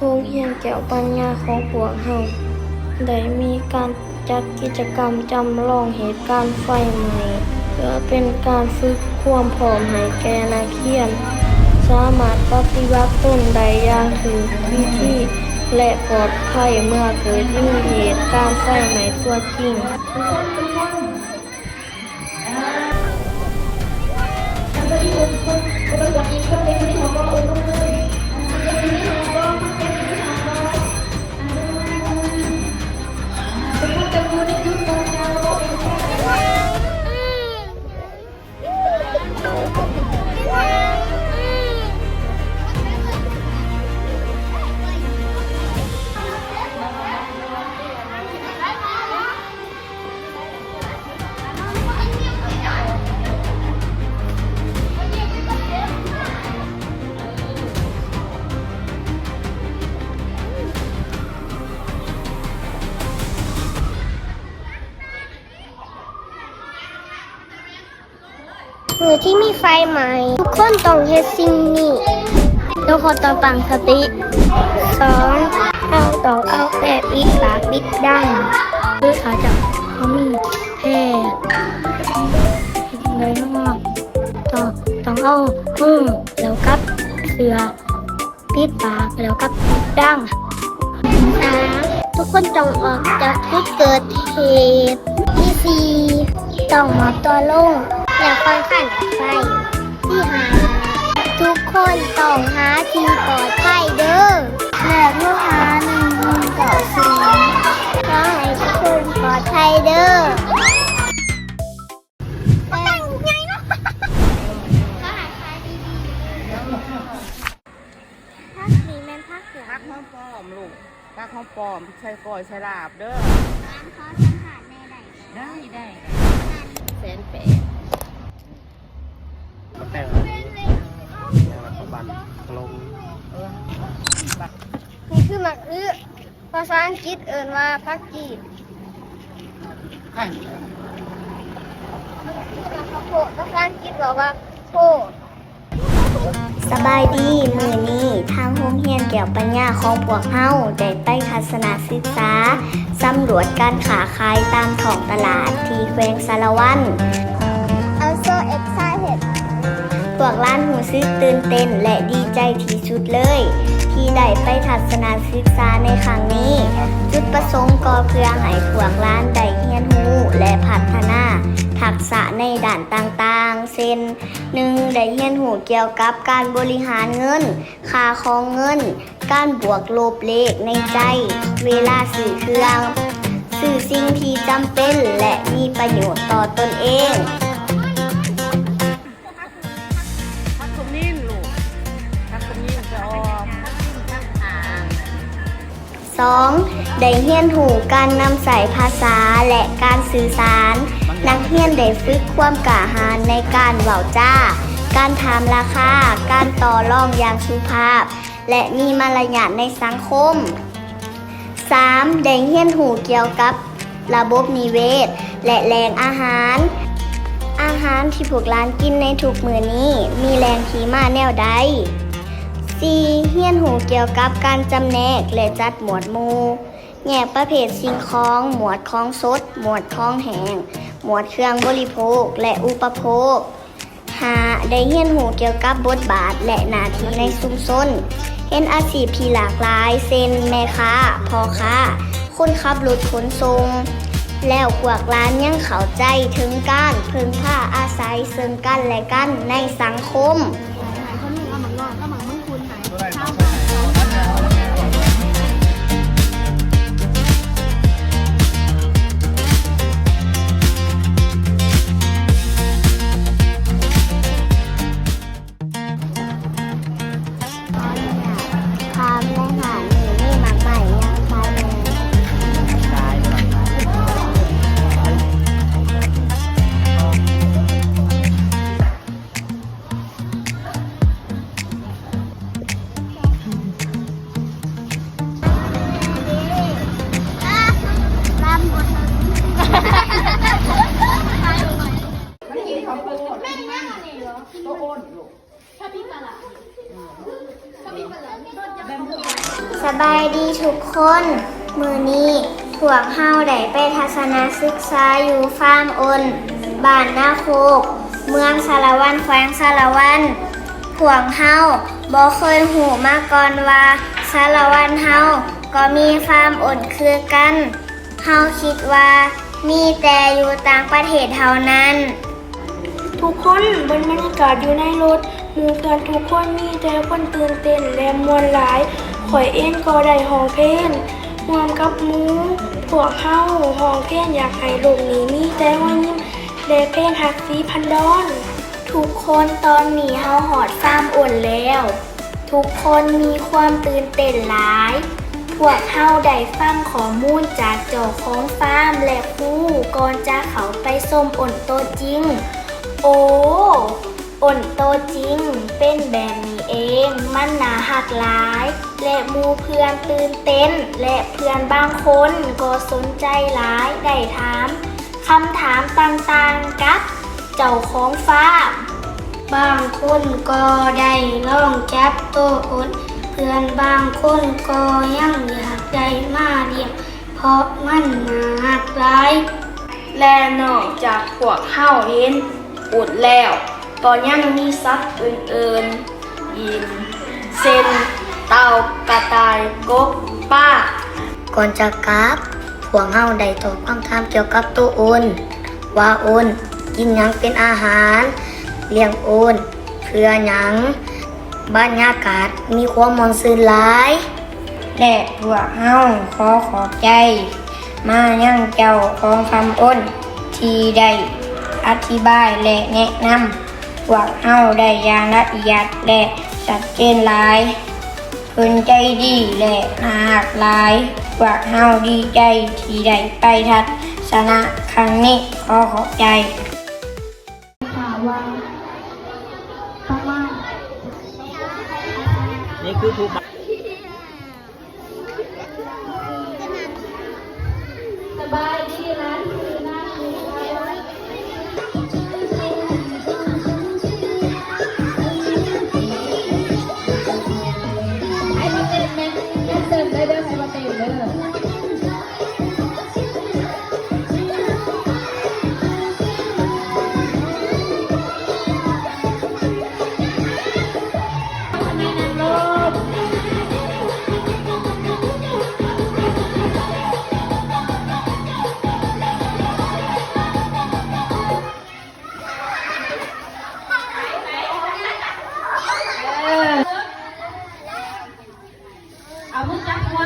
ໂຮງຮຽນແກ້ວປັນຍາຂອງພວກເຮົາ ໄດ້ມີການຈັດກິດຈະກຳຈຳລອງເຫດການໄຟໄໝ້ ເພື່ອເປັນການຝຶກຄວາມພ້ອມໃຫ້ແກ່ນັກຮຽນ ສາມາດປະຕິບັດຕົນໄດ້ຢ່າງຖືກວິທີ ແລະ ປອດໄພເມື່ອເກີດມີເຫດການໄຟໄໝ້ຕົວຈິງ. ມື້ທີ່ມີໄຟໄໝ້ ທຸກຄົນຕ້ອງເຮັດສິ່ງນີ້. ທຸກຄົນຕ້ອງຕັ້ງສະຕິ. ສອງ ເຮົາຕ້ອງເອົາແປບປິດປາກປິດດັງ ຫຼືເຂົາເຈົ້າເຂົາມີແພດ ເຮັດຈັ່ງໃດເນາະ? ຕ້ອງ ຕ້ອງເອົາມືແລ້ວກັບເສື້ອ ປິດປາກແລ້ວກັບປິດດັງ. ສາມ ທຸກຄົນຕ້ອງອອກຈາກຈຸດເກີດເຫດ. ທີສີ່ ຕ້ອງໝອບຕົວລົງ ແລ້ວຄ່ອຍຄານອອກໄປ. ທີຫ້າ ທຸກຄົນຕ້ອງຫາທີ່ປອດໄພເດີ ແລະໂທຫາໜຶ່ງໜຶ່ງເກົ້າສູນ. ຂໍໃຫ້ທຸກຄົນປອດໄພເດີ. ຜັກນີ້ແມ່ນຜັກຫຍັງ? ຜັກຫອມປ້ອມລູກ ຜັກຫອມປ້ອມ ໃສ່ກ້ອຍໃສ່ລາບເດີ. ແມ່ນ ຂໍສຳພາດແດ່ໄດ້ບໍ່? ໄດ້ ໄດ້. ແສນແປດ ແຕ່ ແລ້ວກໍບັນລົງ ເອີ ນີ້ຄືໝາກອຶ. ພາສາອັງກິດເອີ້ນວ່າຜັກກີດ. ພາສາອັງກິດເວົ້າວ່າໂພ. ສະບາຍດີ, ມື້ນີ້ທາງໂຮງຮຽນແກ້ວປັນຍາຂອງພວກເຮົາໄດ້ໄປທັດສະນະສຶກສາ ສຳຫຼວດການຄ້າຂາຍຕາມທ້ອງຕະຫຼາດທີ່ແຂວງສາລະວັນ. I'm so excited. ພວກຫຼານຮູ້ສຶກຕື່ນເຕັ້ນ ແລະ ດີໃຈທີ່ສຸດເລີຍ ທີ່ໄດ້ໄປທັດສະນະສຶກສາໃນຄັ້ງນີ້. ຈຸດປະສົງກໍເພື່ອໃຫ້ພວກຫຼານໄດ້ຮຽນຮູ້ ແລະ ພັດທະນາທັກສະໃນດ້ານຕ່າງໆ ເຊັ່ນ ໜຶ່ງ ໄດ້ຮຽນຮູ້ກ່ຽວກັບການບໍລິຫານເງິນ, ຄ່າຂອງເງິນ, ການບວກລົບເລກໃນໃຈເວລາຊື້ເຄື່ອງ, ຊື້ສິ່ງທີ່ຈຳເປັນ ແລະ ມີປະໂຫຍດຕໍ່ຕົນເອງ. ຜັກຂະມິນລູກ ຜັກຂະມິນຈະອອກ. ສອງ ໄດ້ຮຽນຮູ້ການນຳໃຊ້ພາສາ ແລະ ການສື່ສານ. ນັກຮຽນໄດ້ຝຶກຄວາມກ້າຫານໃນການເວົ້າຈາ, ການຖາມລາຄາ, ການຕໍ່ລອງຢ່າງສຸພາບ ແລະ ມີມາລະຍາດໃນສັງຄົມ. ສາມ ໄດ້ຮຽນຮູ້ກ່ຽວກັບລະບົບນິເວດ ແລະ ແຫຼ່ງອາຫານ. ອາຫານທີ່ພວກຫຼານກິນໃນທຸກມື້ນີ້ມີແຫຼ່ງທີ່ມາແນວໃດ? ສີ່ ຮຽນຮູ້ກ່ຽວກັບການຈຳແນກ ແລະ ຈັດໝວດໝູ່, ແຍກປະເພດສິ່ງຂອງ, ໝວດຂອງສົດ, ໝວດຂອງແຫ້ງ, ໝວດເຄື່ອງບໍລິໂພກ ແລະ ອຸປະໂພກ. ຫ້າ ໄດ້ຮຽນຮູ້ກ່ຽວກັບບົດບາດ ແລະ ໜ້າທີ່ໃນຊຸມຊົນ, ເຫັນອາຊີບທີ່ຫຼາກຫຼາຍ ເຊັ່ນ ແມ່ຄ້າ, ພໍ່ຄ້າ, ຄົນຂັບລົດຂົນສົ່ງ, ແລ້ວພວກຫຼານຍັງເຂົ້າໃຈເຖິງການເພິ່ງພາອາໄສເຊິ່ງກັນ ແລະ ກັນໃນສັງຄົມ. ສະບາຍດີທຸກຄົນ, ມື້ນີ້ພວກເຮົາໄດ້ໄປທັດສະນະສຶກສາຢູ່ຟາມອົນ ບ້ານນາໂຄກ ເມືອງສາລະວັນ ແຂວງສາລະວັນ. ພວກເຮົາບໍ່ເຄີຍຮູ້ມາກ່ອນວ່າ ສາລະວັນເຮົາກໍມີຟາມອົນຄືກັນ. ເຮົາຄິດວ່າມີແຕ່ຢູ່ຕ່າງປະເທດເທົ່ານັ້ນ. ທຸກຄົນເບິ່ງບັນຍາກາດຢູ່ໃນລົດ, ໝູ່ເພື່ອນທຸກຄົນມີແຕ່ຄົນຕື່ນເຕັ້ນ ແລະ ມ່ວນຫຼາຍ. ຂ້ອຍເອງກໍໄດ້ຮ້ອງເພງຮ່ວມກັບໝູ່. ພວກເຮົາຮ້ອງເພງຢາກໃຫ້ໂລກນີ້ມີແຕ່ຮອຍຍິ້ມ ແລະ ເພງຮັກສີພັນດອນ. ທຸກຄົນ, ຕອນນີ້ເຮົາຮອດຟາມອົນແລ້ວ. ທຸກຄົນມີຄວາມຕື່ນເຕັ້ນຫຼາຍ. ພວກເຮົາໄດ້ຟັງຂໍ້ມູນຈາກເຈົ້າຂອງຟາມ ແລະ ຄູ ກ່ອນຈະເຂົ້າໄປຊົມອົນໂຕຈິງ. ໂອ ອົນໂຕຈິງເປັນແບບນີ້ເອງ, ມັນໜ້າຮັກຫຼາຍ ແລະ ໝູ່ເພື່ອນຕື່ນເຕັ້ນ ແລະ ເພື່ອນບາງຄົນກໍສົນໃຈຫຼາຍ, ໄດ້ຖາມຄຳຖາມຕ່າງໆກັບເຈົ້າຂອງຟາມ. ບາງຄົນກໍໄດ້ລອງຈັບໂຕອົນ, ເພື່ອນບາງຄົນກໍຍັງຢາກໄດ້ມາລ້ຽງ ເພາະມັນໜ້າຮັກຫຼາຍ. ແລະ ນອກຈາກພວກເຮົາເຫັນອຸດແລ້ວ, ກໍຍັງມີສັດອື່ນໆອີກ ເຊັ່ນ ເຕົ່າ, ກະຕ່າຍ, ກົບ, ປາ. ກ່ອນຈະກັບ, ພວກເຮົາໄດ້ຕອບຄຳຖາມກ່ຽວກັບໂຕອົນ ວ່າອົນກິນຫຍັງເປັນອາຫານ, ລ້ຽງອົນເພື່ອຫຍັງ. ບັນຍາກາດມີຄວາມມ່ວນຊື່ນຫຼາຍ ແລະ ພວກເຮົາຂໍຂອບໃຈມາຍັງເຈົ້າຂອງຟາມອົນທີ່ໄດ້ອະທິບາຍ ແລະ ແນະນຳພວກເຮົາໄດ້ຢ່າງລະອຽດ ແລະ ຊັດເຈນຫຼາຍ. ເພິ່ນໃຈດີແລະໜ້າຮັກຫຼາຍ. ພວກເຮົາດີໃຈທີ່ໄດ້ໄປທັດສະນະຄັ້ງນີ້. ຂໍຂອບໃຈ. ນີ້ຄືຜູ້ ສະບາຍດີຫຼາຍຄືນາງ ໃຫ້ມາເຕັ້ນແມ່ນ ແດນເຊີເດີ ໃຫ້ມາເຕັ້ນເດີ. ເອົາມືຈັບຫົວ.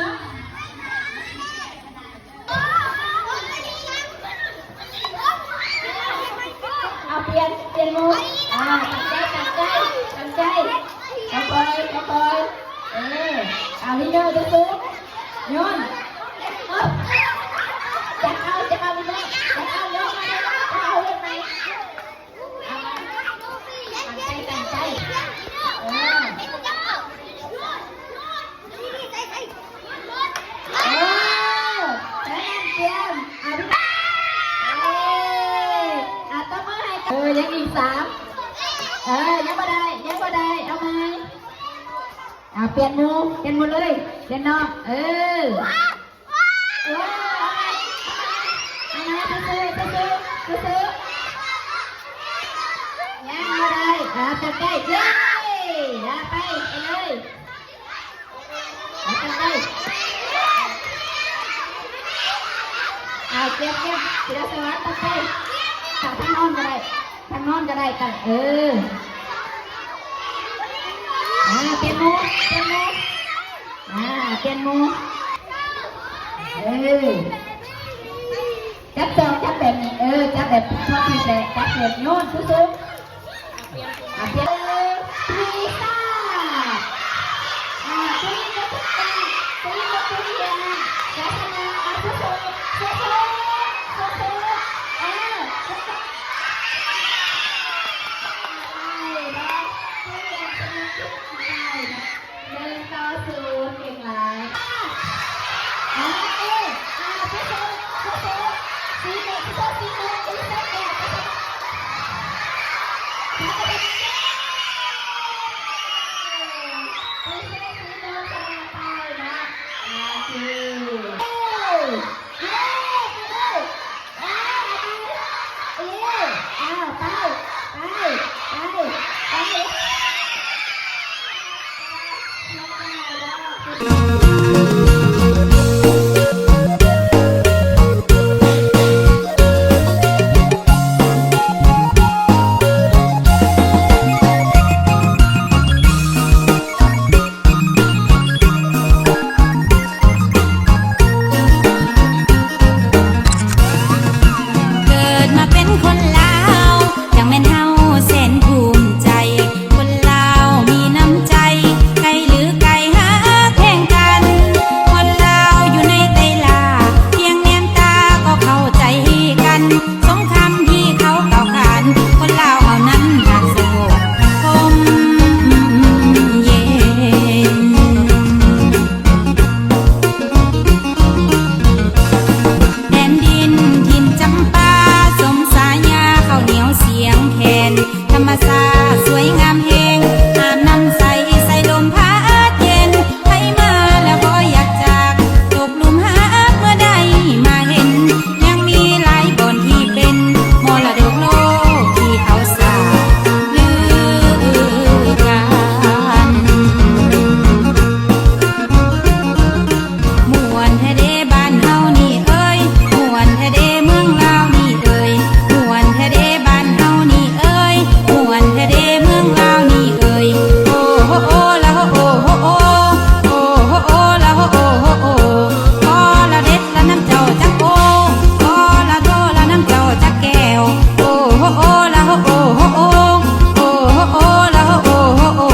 ເອົາ ປ່ຽນ ປ່ຽນໂໝດ. ອ່າ ຕັ້ງໃຈ ຕັ້ງໃຈ ຕັ້ງໃຈ. ຄ່ອຍໆ ຄ່ອຍໆ. ເອີ ເອົາ ວິນເນີ ສູ້ໆ. ໂຍນ. ເອີ ຈັບເອົາ ຈັບເອົາ ວິນເນີ ຈັບເອົາ. ໂຍນ ຈັບເອົາ ໂຍນໃໝ່. ຕັ້ງໃຈ ຕັ້ງໃຈ. ເອີ ເອີ ຕຽມ ເອົາ ເອີ ອ່ະ ຕົບມືໃຫ້. ເອີ ຍັງອີກສາມ. ເອີ ຍັງບໍ່ໄດ້ ຍັງບໍ່ໄດ້. ເອົາໃໝ່. ອ່າ ປ່ຽນໝູ່ ປ່ຽນໝູ່ເລີຍ ປ່ຽນນ້ອງ. ເອີ ເອີ ເອົາໃໝ່ ເອົາໃໝ່. ສູ້ໆ ສູ້ໆ ສູ້ໆ. ຍັງບໍ່ໄດ້. ອ່າ ຈັບໄດ້. ເຢ້ ອ່າ ໄປ ໄປເລີຍ. ອ່າ ຈັບໄດ້. ອ່າ ເກັບ ເກັບ ທີລະສະຫວັດ ຕັດໄປ. ທາງ ທາງນອນກໍໄດ້ ທາງນອນກໍໄດ້. ຕັ້ງ ເອີ ອ່າ ປ່ຽນໝູ່ ປ່ຽນໝູ່. ອ່າ ປ່ຽນໝູ່. ເອີ ຈັບສອງ ຈັບແບບນີ້. ເອີ ຈັບແບບພອດີແຫຼະ. ຈັບແບບໂຍນສູງໆ. ອ່າ ປ່ຽນ ເອີ ທຣີຊາ. ອ່າ ທຣີ ທຣີ ທຣີ ທຣີ ທຣີ ທຣີ ທຣີ ທຣີ ເອີ ໜຶ່ງຕໍ່ສູນ ເກັ່ງຫຼາຍ. ອ່າ ເອີ ອ່າ ສູ້ໆ ສູ້ໆ ສີແດງ ສູ້ໆ ສີແດງ ສູ້ໆ ສີແດງ ສູ້ໆ ສີແດງ ຊະນະໄປເນາະ. ສາສວຍງາມແຮງ ອາບນ້ຳໃສ ໃສ່ລົມພັດເຢັນ ໃຜມາແລ້ວບໍ່ຢາກຈາກ ຕົກຫຼຸມຮັກເມື່ອໄດ້ມາເຫັນ ຍັງມີຫຼາຍບ່ອນທີ່ເປັນ ມໍລະດົກໂລກທີ່ເຮົາສາບລືກັນ. ມ່ວນແທ້ເດບ້ານເຮົານີ້ເອີຍ ມ່ວນແທ້ເດເມືອງລາວນີ້ເອີຍ ມ່ວນແທ້ເດບ້ານເຮົານີ້ເອີຍ ມ່ວນແທ້ເດເມືອງລາວນີ້ເອີຍ ໂອ້ໂຫໂອ້ລະໂຫໂອ້ໂຫໂອ້ ໂອ້ໂຫໂອ້ລະໂຫໂອ້ໂຫໂອ້ ພໍລະເດັດລະນ້ຳເຈົ້າຈັກໂອ້ ພໍລະໂທລະນ້ຳເຈົ້າຈັກແກ້ວ ໂອ້ໂຫໂອ້ລະໂຫໂອ້ໂຫໂອ້ ໂອ້ໂຫໂອ້ລະໂຫໂອ້ໂຫໂອ້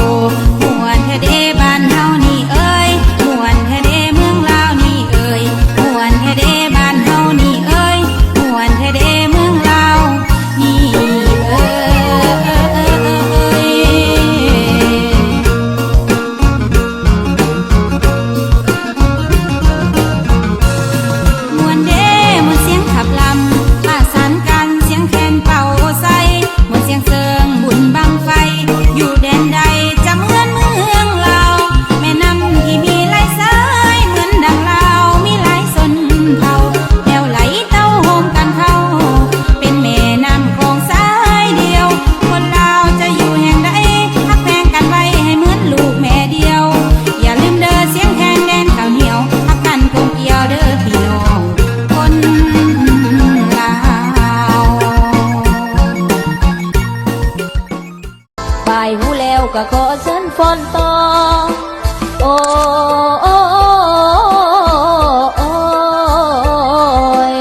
ມ່ວນແທ້ເດບ້ານເຮົານີ້ເອີຍ ມ່ວນແທ້ເດເມືອງລາວນີ້ເອີຍ ມ່ວນແທ້ເດບ້ານເຮົານີ້ເອີຍ ມ່ວນແທ້ເດເມືອງລາວນີ້ເອີຍ. ມ່ວນເດ້ ມ່ວນສຽງຂັບລຳ ປະສານກັນ ສຽງແຄນເປົ່າໄຊ ມ່ວນສຽງເສີງບຸນບັ້ງໄຟ ຢູ່ແດນໃດຈະເໝືອນເມືອງລາວ ແມ່ນ້ຳທີ່ມີຫຼາຍສາຍ ເໝືອນດັ່ງລາວມີຫຼາຍຊົນເຜົ່າ ແຖວໄຫຼເຕົ້າໂຮມກັນເຂົ້າ ເປັນແມ່ນ້ຳຂອງສາຍດຽວ ຄົນລາວຈະຢູ່ແຫ່ງໃດ ຮັກແພງກັນໄວ້ໃຫ້ເໝືອນລູກແມ່ດຽວ ຢ່າລືມເດີສຽງແຄນແດນເຂົ້າໜຽວ ຮັກກັນກົມກຽວເດີພີ່ນ້ອງຄົນລາວ. ບາຍຫູແລ້ວກໍຂໍເຊີນຟ້ອນຕໍ່ ໂອ້ຍ.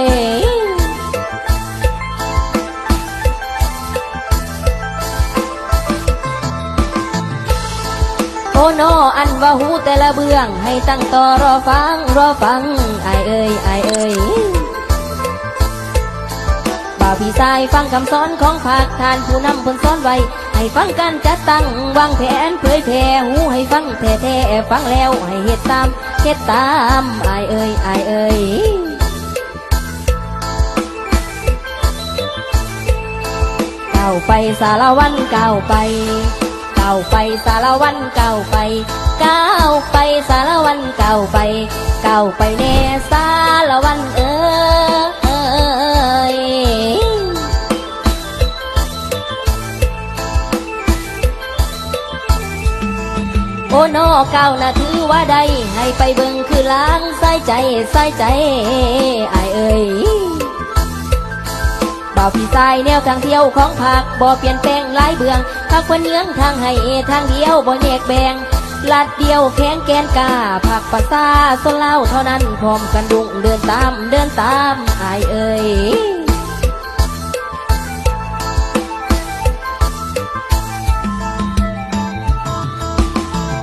ໂອ້ນໍ ອັນວ່າຫູແຕ່ລະເບື້ອງ ໃຫ້ຕັ້ງຕໍ່ລໍຟັງ ລໍຟັງ ອ້າຍເອີຍ ອ້າຍເອີຍ. ບ່າວພີ່ຊາຍຟັງຄຳສອນຂອງພັກ ທ່ານຜູ້ນຳເພິ່ນສອນໄວ້ ໃຫ້ຟັງການຈັດຕັ້ງ ວາງແຜນເຜີຍແຜ່ ຫູໃຫ້ຟັງແທ້ໆ ຟັງແລ້ວໃຫ້ເຮັດຕາມ ເຮັດຕາມ ອ້າຍເອີຍ ອ້າຍເອີຍ. ກ້າວໄປສາລະວັນ ກ້າວໄປ ກ້າວໄປສາລະວັນ ກ້າວໄປ ກ້າວໄປສາລະວັນ ກ້າວໄປ ກ້າວໄປແດ່ສາລະວັນເອີຍ. ໂອ້ນໍ ກ້າວນະຖືວ່າໄດ້ ໃຫ້ໄປເບິ່ງຄືລາງສາຍໃຈ ສາຍໃຈ ອ້າຍເອີຍ. ບ່າວພີ່ຊາຍແນວທາງທ່ຽວຂອງພັກ ບໍ່ປ່ຽນແປງຫຼາຍເບື້ອງ ພັກເພິ່ນເຍືອງທາງໃຫ້ທາງດຽວ ບໍ່ແຍກແບ່ງ ລັດດຽວແຂງແກ່ນກ້າ ພັກປະຊາຊົນລາວເທົ່ານັ້ນ ພ້ອມກັນດຸ່ງເດີນຕາມ ເດີນຕາມ ອ້າຍເອີຍ.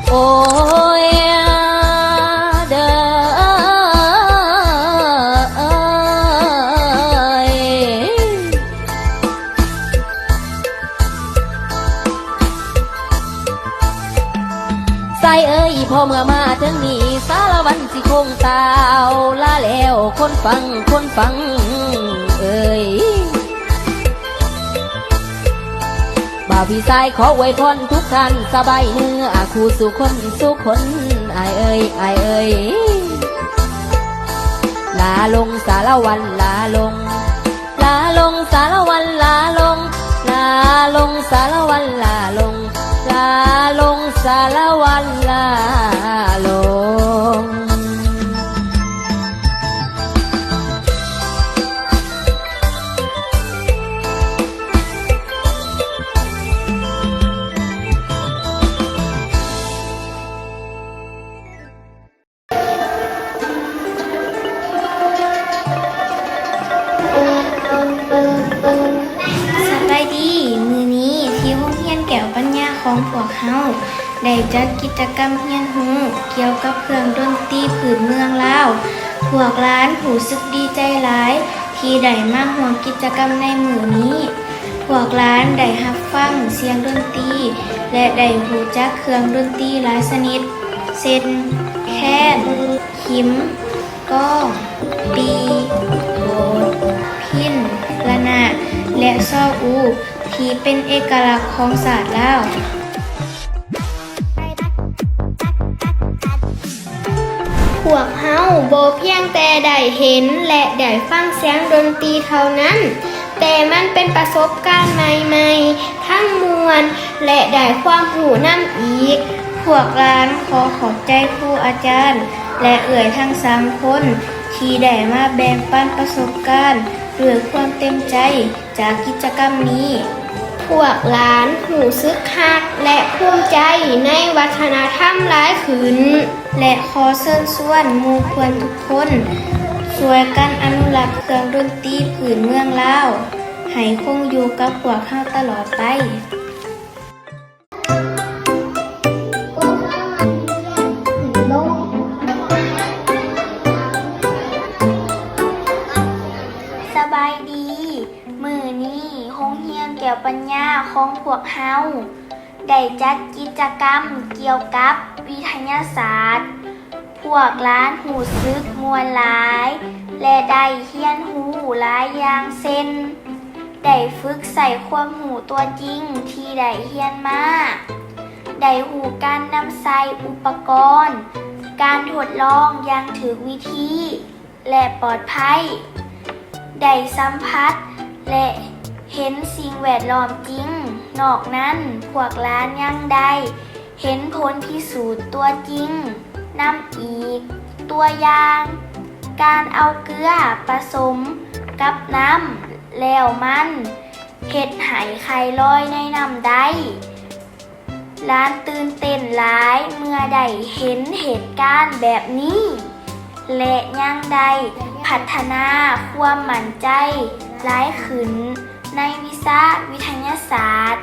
ໂອ້ຍເດີ ຊາຍເອີຍ ພໍເມື່ອມາເຖິງນີ້ ສາລະວັນຊິຄົງຕາວ ລາແລ້ວຄົນຟັງ ຄົນຟັງເອີຍ. ບ່າວພີ່ຊາຍຂໍອວຍພອນທຸກທ່ານ ສະບາຍເນື້ອຄູ່ສູ່ຄົນ ສູ່ຄົນ ອ້າຍເອີຍ ອ້າຍເອີຍ. ລາລົງສາລະວັນ ລາລົງ ລາລົງສາລະວັນ ລາລົງ ລາລົງສາລະວັນ ລາລົງ ລາລົງສາລະວັນ ລາລົງ. ສະບາຍດີ, ມື້ນີ້ທີ່ໂຮງຮຽນແກ້ວປັນຍາຂອງພວກເຮົາ ໄດ້ຈັດກິດຈະກຳຮຽນຮູ້ກ່ຽວກັບເຄື່ອງດົນຕີພື້ນເມືອງລາວ. ພວກຫຼານຮູ້ສຶກດີໃຈຫຼາຍທີ່ໄດ້ມາຮ່ວມກິດຈະກຳໃນມື້ນີ້. ພວກຫຼານໄດ້ຮັບຟັງສຽງດົນຕີ ແລະ ໄດ້ຮູ້ຈັກເຄື່ອງດົນຕີຫຼາຍຊະນິດ ເຊັ່ນ ແຄນ, ຂີມ, ກ້ອງ, ປີ, ໂຫດ, ພິນ, ລະນາດ ແລະ ຊໍອູ. ທີ່ເປັນເອກະລັກຂອງຊາດລາວ. ພວກເຮົາບໍ່ພຽງແຕ່ໄດ້ເຫັນ ແລະ ໄດ້ຟັງສຽງດົນຕີເທົ່ານັ້ນ, ແຕ່ມັນເປັນປະສົບການໃໝ່ໆທັງມ່ວນ ແລະ ໄດ້ຄວາມຮູ້ນຳອີກ. ພວກຫຼານຂໍຂອບໃຈຄູອາຈານ ແລະ ເອື້ອຍທັງສາມຄົນ ທີ່ໄດ້ມາແບ່ງປັນປະສົບການດ້ວຍຄວາມເຕັມໃຈຈາກກິດຈະກຳນີ້. ພວກຫຼານຮູ້ສຶກຮັກ ແລະ ພູມໃຈໃນວັດທະນະທຳຫຼາຍຂຶ້ນ ແລະ ຂໍເຊີນຊວນໝູ່ເພື່ອນທຸກຄົນ ຊ່ວຍກັນອະນຸລັກເຄື່ອງດົນຕີພື້ນເມືອງລາວ ໃຫ້ຄົງຢູ່ກັບພວກເຮົາຕະຫຼອດໄປ. ສະບາຍດີ, ມື້ນີ້ໂຮງຮຽນແກ້ວປັນຍາຂອງພວກເຮົາ ໄດ້ຈັດກິດຈະກຳກ່ຽວກັບວິທະຍາສາດ. ພວກຫຼານຮູ້ສຶກມ່ວນຫຼາຍ ແລະ ໄດ້ຮຽນຮູ້ຫຼາຍຢ່າງ ເຊັ່ນ ໄດ້ຝຶກໃຊ້ຄວາມຮູ້ຕົວຈິງທີ່ໄດ້ຮຽນມາ, ໄດ້ຮູ້ການນຳໃຊ້ອຸປະກອນການທົດລອງຢ່າງຖືກວິທີ ແລະ ປອດໄພ, ໄດ້ສຳຜັດ ແລະ ເຫັນສິ່ງແວດລ້ອມຈິງ. ນອກນັ້ນ, ພວກຫຼານຍັງໄດ້ເຫັນຜົນພິສູດຕົວຈິງນຳອີກ. ຕົວຢ່າງ, ການເອົາເກືອປະສົມກັບນ້ຳ ແລ້ວມັນເຮັດໃຫ້ໄຂ່ລອຍໃນນ້ຳໄດ້. ຫຼານຕື່ນເຕັ້ນຫຼາຍເມື່ອໄດ້ເຫັນເຫດການແບບນີ້ ແລະ ຍັງໄດ້ພັດທະນາຄວາມໝັ້ນໃຈຫຼາຍຂຶ້ນໃນວິຊາວິທະຍາສາດ.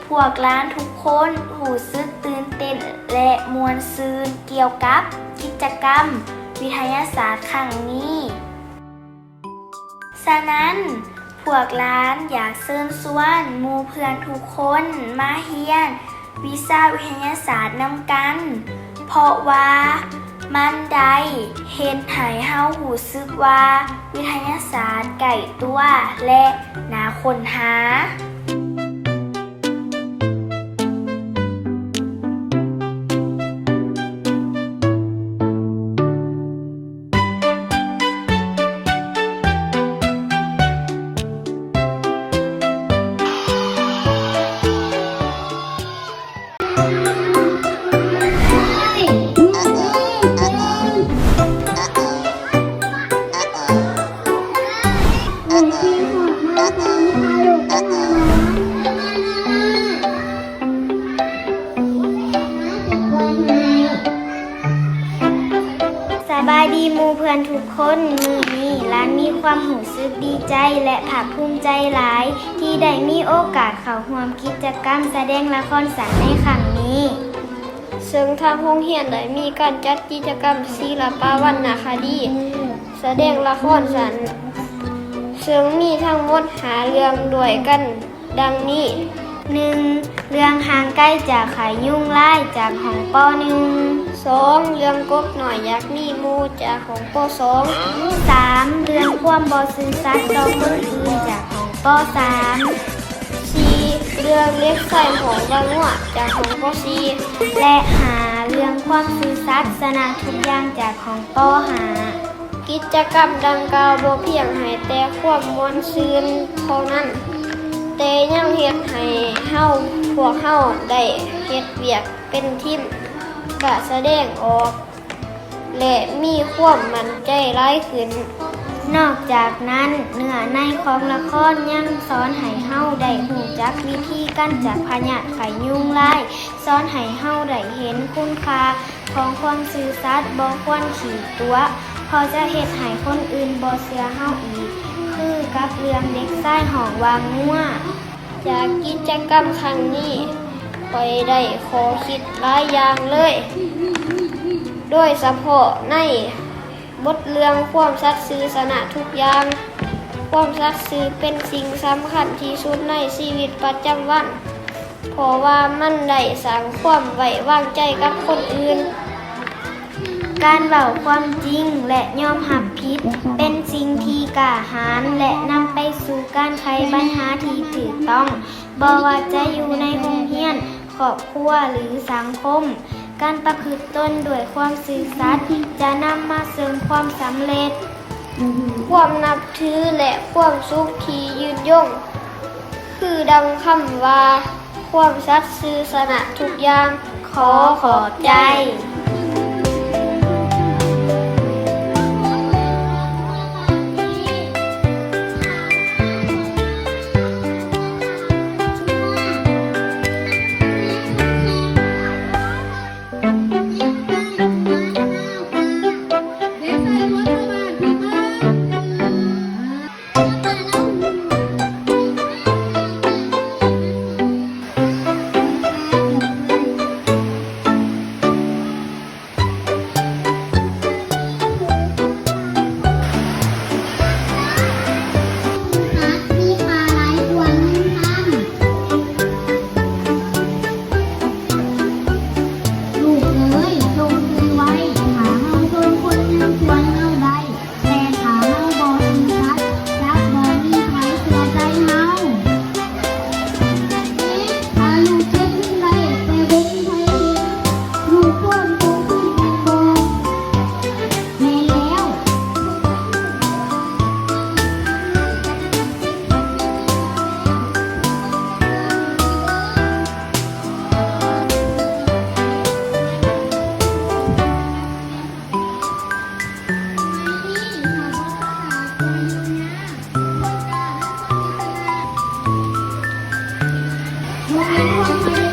ພວກຫຼານທຸກຄົນຮູ້ສຶກຕື່ນເຕັ້ນ ແລະ ມ່ວນຊື່ນກ່ຽວກັບກິດຈະກຳວິທະຍາສາດຄັ້ງນີ້. ສະນັ້ນ, ພວກຫຼານຢາກເຊີນຊວນໝູ່ເພື່ອນທຸກຄົນມາຮຽນວິຊາວິທະຍາສາດນຳກັນ, ເພາະວ່າມັນໄດ້ເຮັດໃຫ້ເຮົາຮູ້ສຶກວ່າວິທະຍາສາດໃກ້ຕົວ ແລະ ໜ້າຄົ້ນຫາ. ສະບາຍດີໝູ່ເພື່ອນທຸກຄົນ, ມື້ນີ້ຫຼານມີຄວາມຮູ້ສຶກດີໃຈ ແລະ ພາກພູມໃຈຫຼາຍ ທີ່ໄດ້ມີໂອກາດເຂົ້າຮ່ວມກິດຈະກຳສະແດງລະຄອນສັ້ນໃນຄັ້ງນີ້. ເຊິ່ງທາງໂຮງຮຽນໄດ້ມີການຈັດກິດຈະກຳສິລະປະວັນນະຄະດີ ສະແດງລະຄອນສັ້ນ ເຊິ່ງມີທັງໝົດຫ້າເລື່ອງດ້ວຍກັນ ດັ່ງນີ້: ໜຶ່ງ ເລື່ອງຫ່າງໄກຈາກໄຂ້ຍຸງລາຍ ຈາກຫ້ອງ ປໍໜຶ່ງ, ສອງ ເລື່ອງກົບນ້ອຍຢາກມີໝູ່ ຈາກຫ້ອງ ປໍສອງ, ສາມ ເລື່ອງຄວາມບໍ່ຊື່ສັດຕໍ່ຄົນອື່ນ ຈາກຫ້ອງ ປໍສາມ, ສີ່ ເລື່ອງເດັກຊາຍຮ້ອງວ່າງົວ ຈາກຫ້ອງ ປໍສີ່ ແລະ ຫ້າ ເລື່ອງຄວາມຊື່ສັດຊະນະທຸກຢ່າງ ຈາກຫ້ອງ ປໍຫ້າ. ກິດຈະກຳດັ່ງກ່າວບໍ່ພຽງໃຫ້ແຕ່ຄວາມມ່ວນຊື່ນເທົ່ານັ້ນ, ແຕ່ຍັງເຮັດໃຫ້ເຮົາ, ພວກເຮົາໄດ້ເຮັດວຽກເປັນທີມ, ກະສະແດງອອກ ແລະ ມີຄວາມໝັ້ນໃຈຫຼາຍຂຶ້ນ. ນອກຈາກນັ້ນ, ເນື້ອໃນຂອງລະຄອນຍັງສອນໃຫ້ເຮົາໄດ້ຮູ້ຈັກວິທີກຳຈັດພະຍາດໄຂ້ຍຸງລາຍ, ສອນໃຫ້ເຮົາໄດ້ເຫັນຄຸນຄ່າ ຂອງຄວາມຊື່ສັດ, ບໍ່ຄວນຂີ້ຕົວະ ເພາະຈະເຮັດໃຫ້ຄົນອື່ນບໍ່ເຊື່ອເຮົາອີກ, ຄືກັບເລື່ອງເດັກຊາຍຮ້ອງວ່າງົວ. ຈາກກິດຈະກຳຄັ້ງນີ້, ຂ້ອຍໄດ້ຂໍ້ຄິດຫຼາຍຢ່າງເລີຍ, ໂດຍສະເພາະໃນບົດເລື່ອງຄວາມສັດຊື່ຊະນະທຸກຢ່າງ. ຄວາມສັດຊື່ເປັນສິ່ງສຳຄັນທີ່ສຸດໃນຊີວິດປະຈຳວັນ. ເພາະວ່າມັນໄດ້ສ້າງຄວາມໄວ້ວາງໃຈກັບຄົນອື່ນ. ການເວົ້າຄວາມຈິງ ແລະ ຍອມຮັບຜິດ ເປັນສິ່ງທີ່ ກ້າຫານ ແລະ ນຳໄປສູ່ການໄຂບັນຫາທີ່ຖືກຕ້ອງ, ບໍ່ວ່າຈະຢູ່ໃນໂຮງຮຽນ, ຄອບຄົວ ຫຼື ສັງຄົມ. ການປະພຶດຕົນດ້ວຍຄວາມຊື່ສັດຈະນຳມາເຊິ່ງຄວາມສຳເລັດ. ຄວາມນັບຖື ແລະ ຄວາມສຸກທີ່ຍືນຍົງ ຄືດັ່ງຄຳວ່າ ຄວາມສັດຊື່ຊະນະທຸກຢ່າງ. ຂໍຂອບໃຈ. ໂຮງຮຽນຮ່ວມໄທ